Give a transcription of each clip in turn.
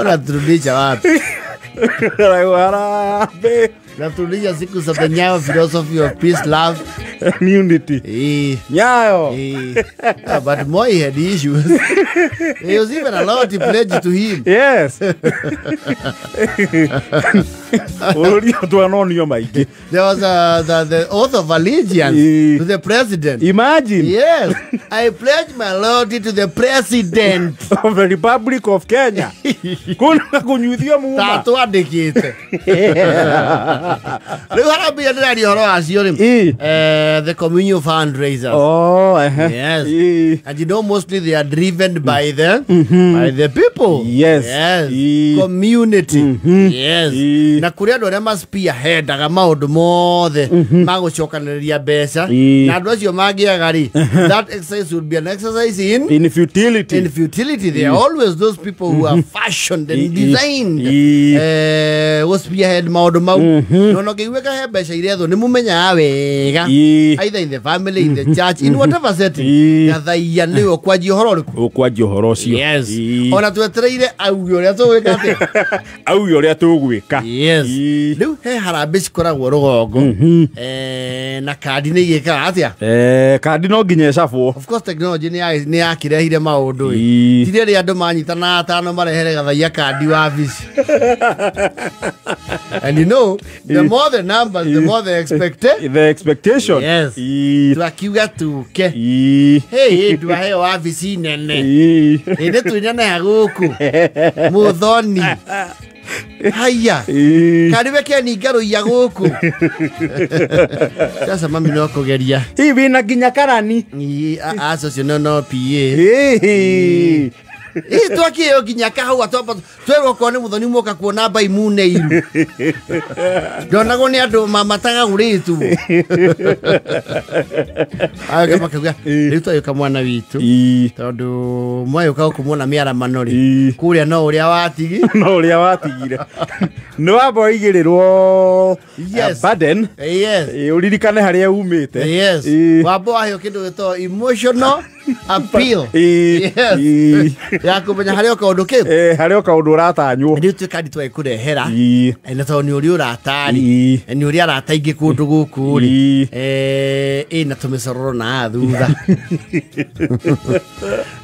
Unaturudisha wapi? Harambee. Naturudisha siku za the Nyayo philosophy of peace, love and unity. Nyayo. Yeah, but Moi had issues. There was even a loyalty pledge to him. Yes. There was the oath of allegiance to the president. Imagine. Yes. I pledge my loyalty to the president of the Republic of Kenya. Kuna kunyuthia muuma. Tatu andikite. Rĩu harambee ndĩraria ũhoro wacio rĩ. The communal fundraisers. Oh, Yes. And you know, mostly they are driven by the people. Yes. Yes. Community. Yes. Na kũrĩ andũ arĩa ma-spearheadaga maũndũ mothe ma gũcokanĩrĩria mbeca, na andũ acio mangĩaga rĩ, that exercise would be an exercise in in futility. In futility. There are always those people who are fashioned and designed gũ spearhead maũndũ mau. No no kĩiguĩka he mbeca irethwo nĩ mũmenyaga wega, either in the family, in the church, in whatever setting, gathaia nĩwe ũkwanjia ũhoro ũrĩkũ. Ũkwanjia ũhoro ũcio. Yes. Ona twetereire auge ũrĩa tũgwĩka atĩa. Auge ũrĩa tũgwĩka. Yes. Rĩu he harambĩ cikoragwo rũgongo, na kandi nĩ igĩkaga atĩa? Kandi no nginya ĩcabwo. Of course, technology nĩ yakĩrehire maũndũ ĩ. Ti rĩrĩa andũ manyitana atano marehere gathaia kandi wabici. And you know, the more the numbers, the more the expected the expectation. Yes. Twakiuga tuke. Hey, ndwaheo wabici nene. Ĩ nĩ twĩneneha gũkũ mũthoni haya. Kariwe keni ngarũiya gũkũ sasa mami no kũgeria. Hihi wĩna nginya karani? Aca, ũcio no PA. Ĩ twakĩheo nginya kahũa, twamba twerwo okorwo nĩ mũthoni moka kuona mbaimune iru ndonagwo nĩ andũ matagagũrĩtwo aga makauga rĩu twagĩũka mwana witũ, tondũ mwagĩũka gũkũ muona mĩaramano rĩ, kũrĩa no ũrĩa watigi. No ũrĩa watigire nĩ wamba ũigĩrĩrwo burden. Yes. Ũririkane harĩa umĩte. Yes. Wamba waheo kĩndũ gĩtagwo emotional appeal. Yes. Ya kũmenya harĩa o kaũndũ kĩu. Harĩa o kaũndũ ũratanywo. Rĩu twĩ kandi twagĩkũrehera, na tondũ nĩ ũrĩ ũrata-rĩ, nĩ ũrĩ arata aingĩ kũndũ gũkũ rĩ, ĩna tũmĩcororo na thutha.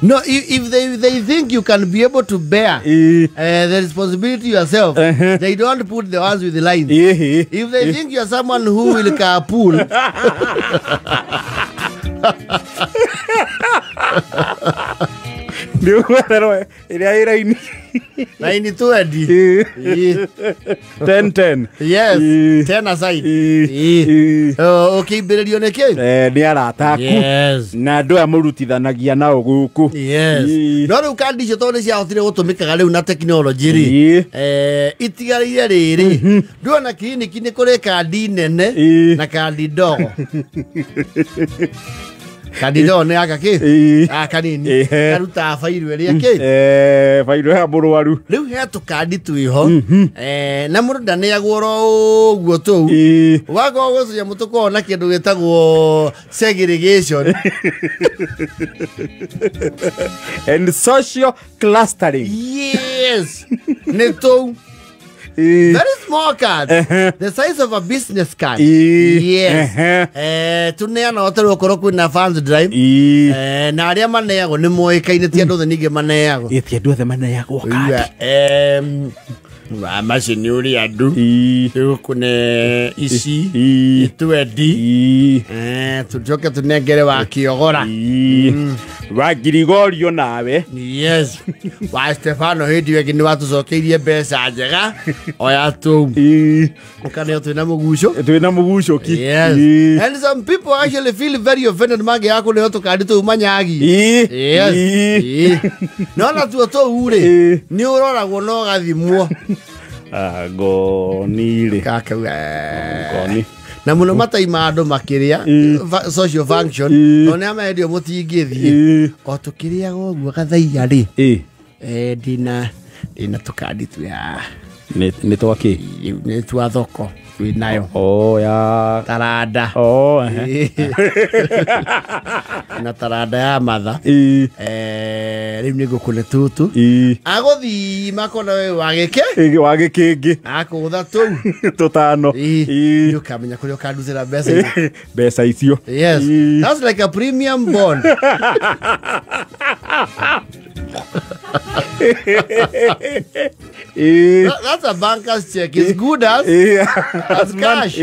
No, if they think you can be able to bear the responsibility yourself, they don't put the ones with the lines. If they think you are someone who will carpool, nĩ ũgwetherwo ĩrĩa ĩ raini. Raini 20. 10 10. Yes, 10 aside. Ũkĩimbĩrĩrio nĩ kĩ? Nĩ arata aku na andũ aya mũrutithanagia nao gũkũ. Yes. No rĩu kandi icio tondũ nĩ ciahotire gũtũmĩkaga rĩu na tekinoronjĩ rĩ, itigarĩire rĩrĩ ndĩrona kiriniki nĩ kũrĩ kandi nene na kandi ndogo. Kandi ndogo nĩ aka kĩ? Aka kanini karutaga bairũ ĩrĩa kĩ? Bairũ ya mũrwaru. Rĩu he tũkandi twĩho, na mũndũ ndaneagwo oro ũguo tũu. Wakorwo gũcuria mũtũkorwo na kĩndũ gĩtagwo segregation and social clustering. Yes, nĩ tũu. Very small card, the size of a business card. Yes. Tuneana otarĩ okorwo kwĩna fund drive. Na arĩa maneagwo nĩ moĩkaine, ti andũ othe ningĩ maneagwo. Ti andũ othe maneagwo kandi. Wa macio nĩ ũrĩ andũ tũgũkũne ici itwendi, tũcoke tũnengere wa kĩogora. Wa Girigorio nawe. Yes, wa Stefano hĩndĩ ĩyo ĩngĩ nĩ watũcokeirie mbeca njega oya tũu ũkaneo twĩna mũguco. Twĩna mũgucũki. Yes. And some people actually feel very offended mangĩaga kũneo tũkandi tũu manyagi. Yes. No natuo tũu rĩ, nĩ ũroragwo na ũgathimwo. Ngoni rĩ. Kakauga ngoni. Na mũno mataima andũ makĩrĩa social function, tondũ nĩ amendio mũtingĩthiĩ o tũkĩrĩaga ũguo gathaia rĩ, ndina tũkandi twĩ haha. Nĩ twakĩ? Nĩ twa thoko. Wĩ nayo. Oh ya taranda. Oh na taranda ya matha. Rĩu nĩ ngũkũne tũtũ. Agũthi makona we wagĩke wagĩkĩngĩ akũgũtha tũu tũtano. Nĩ ũkamenya kũrĩa ũkandutĩra mbeca mbeca icio. Yes. That's like a premium bond. That's a banker's check. It's good as cash.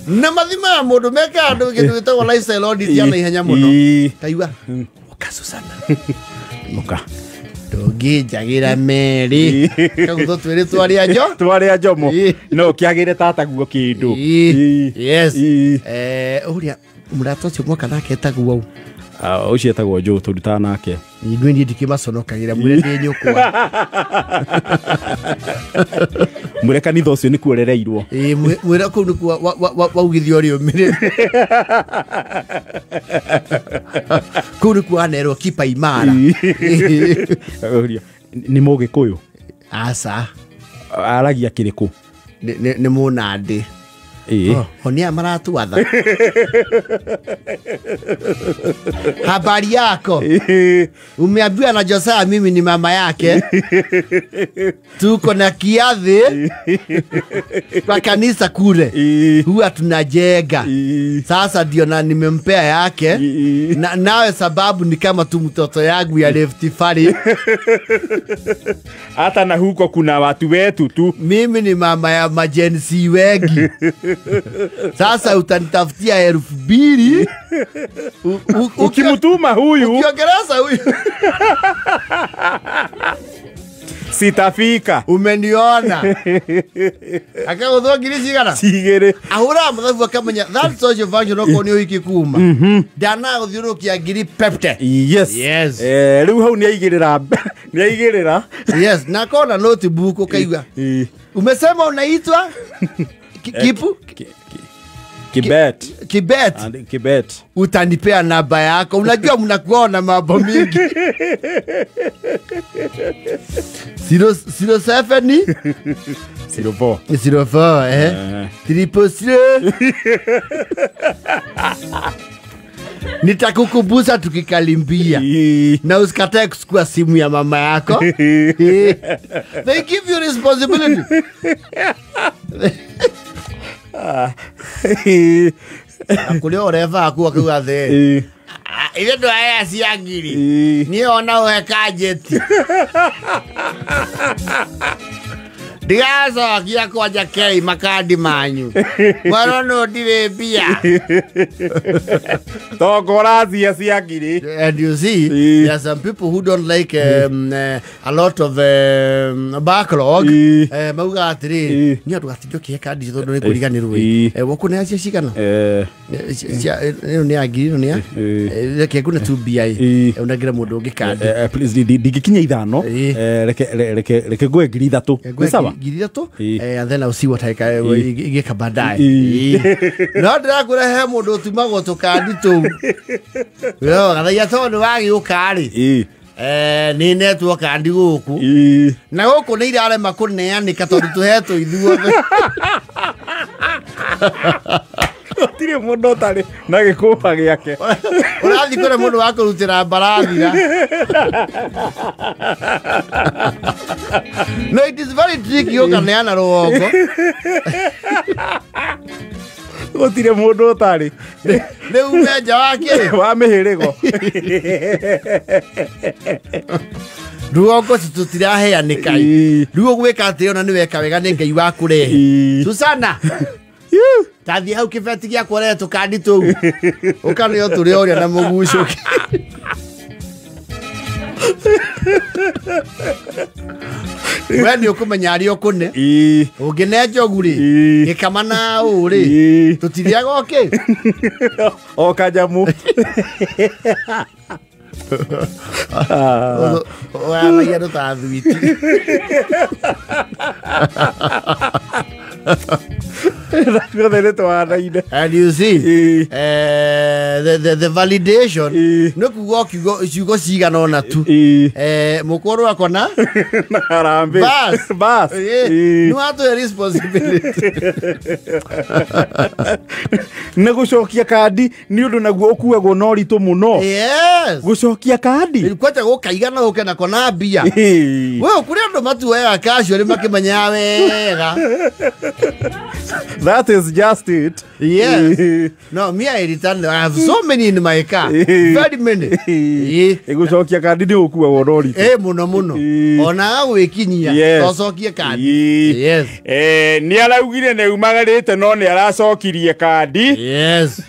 Na mathima mundu meka andu kindu gitagwo lifestyle audit ya naihenya muno. Kaigua uka Susana. Uka. Ndũngĩnjagĩra merĩ. Kagutho twĩrĩ twarĩa njo. Twarĩa njomo. No kĩagĩre tata guo kĩndũ. Yes. Ũrĩa mũrata ũcio mwaka nake etagwo au. Ũcio etagwo Joe tũrutaga nake. Ithuĩ niĩ ndikĩmaconokagira mwĩre ndĩ nyũkwa. Mwĩre kanitha ũcio nĩkuo ũrereirwo. Mwĩre kũu nĩkuo waugithio rĩũmĩrĩru. Kũu nĩkuo wanerwo kipa imara. Nĩ Mũgĩkũyũ? Aca. Aragia kĩrĩkũ? Nĩ Mũnandĩ. O nĩa maratwatha. Habari yako? Umeambiwa na Josiah mimi ni mama yake. Tuko na kiathi kwa kanisa kule. Huwa tunajenga. Sasa ndio na nimempea yake. Na nawe sababu ni kama tu mtoto yangu ya Rift Valley. Hata na huko kuna watu wetu tu. Mimi ni mama ya majensi wengi. Sasa utanitafutia 2000. Ukimtuma huyu, ukiongereza huyu sitafika. Umeniona. Akagũthwo ngiri cigana? 2. Ahũraga mathabu akamenya that social function okorwo nĩ ũhiki kuma. Ndanagũthiũrũrũkia ngiri pepte. Yes. Yes. Rĩu hau nĩaigĩrĩra. Nĩaigĩrĩra. Yes, na kona notebook ũkaigua. Umesema unaitwa Kipu? Kibet. Kibet. Kibet. Utanipea namba yako. Unajua mnakuwa na mambo mingi. 07 04 04 000. Nitakukumbuza tukikalimbia. Na usikatae kuchukua simu ya mama yako. They give you responsibility. Kuria ureva aku akiuga the ithe ndå aya cia ngiri niä ona ũhe kanjeti ndigacokia kwanja kei makandi manyu mwana no ndirĩ mbia tongoracia cia ngiri. And you see, there are some people who don't like a lot of backlog. Mauga atĩrĩ niĩ andũ gatindio kĩhe kandi tondũ nĩ kũriganĩrwo wokũnea cia cigana ĩno nĩ ya ngiri ĩno nĩ ya reke ngũne tu mbia ũnengere mũndũ ũngĩ kandi. Please ndingĩkinya 5 reke ngũe ngiri 3 nĩ sawa ngiri 3 and then I'll see what I can igĩka baadaye. No ndĩrakwĩra he mũndũ ũtumagwo tũkandi tũu gathaia tondũ wagĩũka rĩ nĩ netwo kandi gũkũ na gũkũ nĩ irarema kũneanĩka tondũ tũhetwo ithuothe. Gũtirĩ mũndũ ũtarĩ na gĩkũba gĩake. Ũrathiĩ kũrĩ mũndũ wa kũrutĩra mbarathira. No, it is very tricky ũkaneana rũgongo. Gũtirĩ mũndũ ũtarĩ. Rĩu ume nja wa kĩ? Wa mĩhĩrĩgo. Rũgongo tũtiraheanĩka. Rĩu ũgwĩka atĩ ona nĩ weka wega nĩ Ngai wa kũrehe. Susana. Tathiĩ hau kĩbeti gĩakwa ũrehe tũkandi tũu. Ũkaneo tũrĩa ũrĩa na mũgucũki. We nĩ ũkũmenya arĩa ũkũne. Ũngĩne njogu rĩ, gĩkama na ũũ rĩ, tũtirĩaga o kĩ? O kanyamũ. Waragia andũ ta thwiti. Tuothe nĩ tũhanaine. And you see, the validation nĩ kuga ciugo cigana ũna tu. Mũkũrũ akona na harambee. Bas. Bas. Nĩ watũhe responsibility. Nĩ gũcokia kandi nĩ ũndũ naguo ũkuagwo na ũritũ mũno. Yes. Gũcokia kandi. Kwanja gũkaiga na ũke nako na mbia. We kũrĩ andũ matuoyaga casually makĩmenyaga wega. That is just it. Yes. No, me I return. I have so many in my car. Very many. Ĩgũcokia kandi nĩ ũkuagwo na ũritũ. Mũno mũno. Ona gwĩkinyia tocokie kandi. Yes. Nĩ araugire nĩ umagarĩte no nĩ aracokirie kandi. Yes.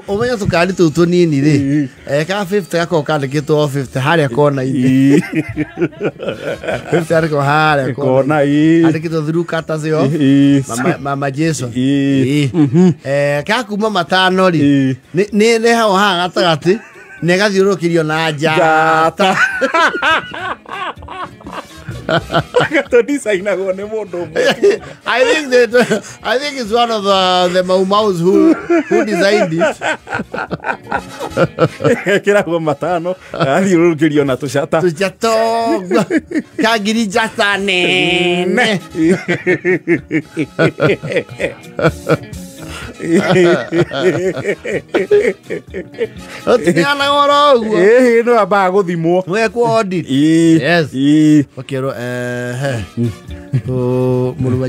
Ũmenye tũkandi tũu tũnini rĩ. Ka 50 gakorwo kandĩkĩtwo 50 harĩa kona-inĩ. 50 harĩa harĩa kona. Andĩkĩtwo through courtesy of Mama Jason. Ka kuma matano rĩ. Nĩ hau haha gatagatĩ na ĩgathiũrũrũkĩrio na njata. Gatodicainagwo nĩ mũndũ ũmwe. I think it's one of the Mau Maus who designed it. Ekĩragwo matano agathiũrũrũkĩrio na tũcata. Tũcata ka ngiri njata nene. Ũtineanaga oro ũguo. Ĩhĩ no ambaga gũthimwo. Wekwo audit. Yes. Ũkerwo mũrũ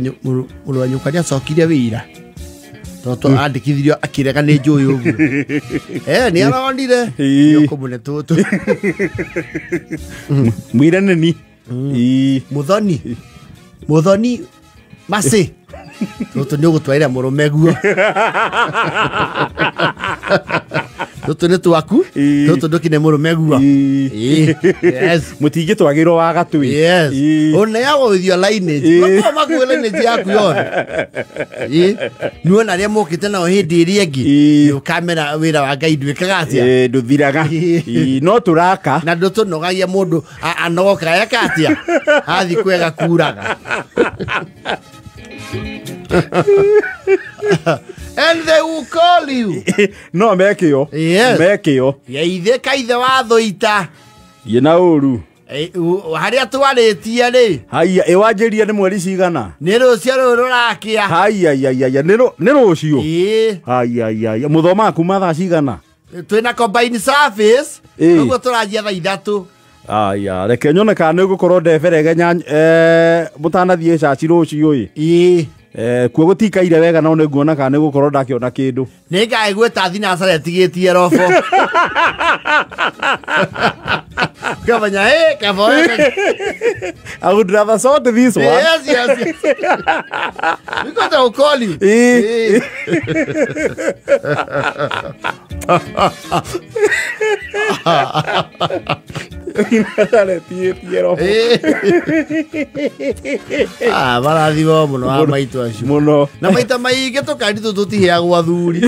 wa nyũkwa nĩacokirie wĩra tondũ andĩkithirio akĩrega nĩ njũĩ ũguo. Nĩ aronire nĩũkũmũne tũtũ. Mwĩre nĩ ni. Mũthoni. Mũthoni Macĩ. Tũtũ nĩ ũgũtwarĩra mũrũme guo. Tũtũ nĩ twaku. Tũtũ ndũkine mũrũme guo. Yes. Mũtingĩtwagĩrwo wa gatui. Yes. Ũneagwo with your lineage. Makorwo makuĩ lineage yaku yothe. Nĩwona arĩa mokĩte nao hĩndĩ ĩrĩa ĩngĩ. Nĩũkamera wĩra wa Ngai ndwĩkaga atĩa. Ndũthiraga. No tũraka. Na ndũtũnogagia mũndũ anogokaga eka atĩa. Athiĩ kwega kuraga. And they will call you. No mekĩo. Yes. Mekĩo. Geithe kaithe wa thũita. Thiĩ na ũru. Harĩa twarĩtie rĩ. Haiya, ĩwanjĩria nĩ mweri cigana? Nĩ rũciũ rũrũ rũrakĩa. Haiya, haiya, nĩ rũciũ? Ĩĩ. Haiya, haiya, mũthomaga kuma thaa cigana? Twĩna combined service. Ũguo tũranjia thaa 3. Aya, reke nyone kana nĩ ngũkorwo ndeberegenya mũtanathiĩ caci rũciũ ĩ. Ĩĩ. Kuo gũtikaire wega no nĩ nguona kana nĩ gũkorwo ndakĩona kĩndũ. Nĩ ngaigua thinacara ĩtigĩtie robo. Kamanya, kabo. I would rather sort this one. Yes, yes, yes. Because I will call you. Marathimwo mũno wa maitũ acio. Mũno. Na maita maingĩ tũkari tũtũ tũtiheagwo athuri.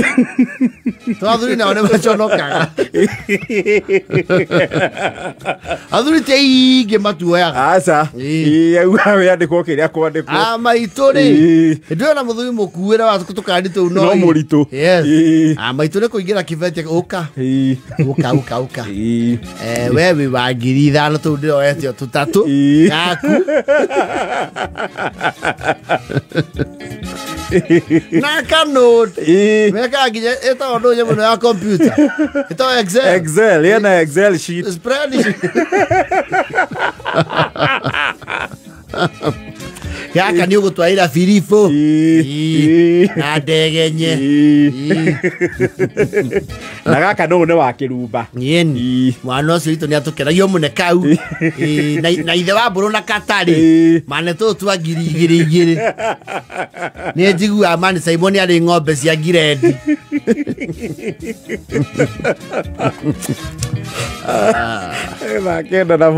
To athuri nao nĩ maconokaga. Athuri ti aingĩ matuoyaga. Aca. Auga wĩandĩkwo kĩrĩa kwandĩkwo. A maitũ rĩ. Ndĩrona mũthuri mũkuĩre wa tũkari tũu no. No mũritũ. Yes. A maitũ nĩ kũingĩra kĩbeti ũka. Ũka ũka ũka. We wĩ wa 5,000 tũu ndĩroete tũtatũ gaku. Na kanot. Meka nginya ĩtagwo ndũ nyamũ ĩno ya computer. Ĩtagwo Excel. Excel, ĩna Excel sheet. Spreadsheet. Gaka nĩ ũgũtwarĩra biribũ. Na ndegenye. Na gaka no nĩ wa kĩrumba. Yeni. Mwana ũcio witũ nĩ atũkenagio mũno kau. Na ithe wa mbũrũ na katarĩ. Mane tũtũ twa 2,000 2,000. Nĩ njiguaga mani Simon arĩ ng'ombe cia ngirendi. Thaa 9 na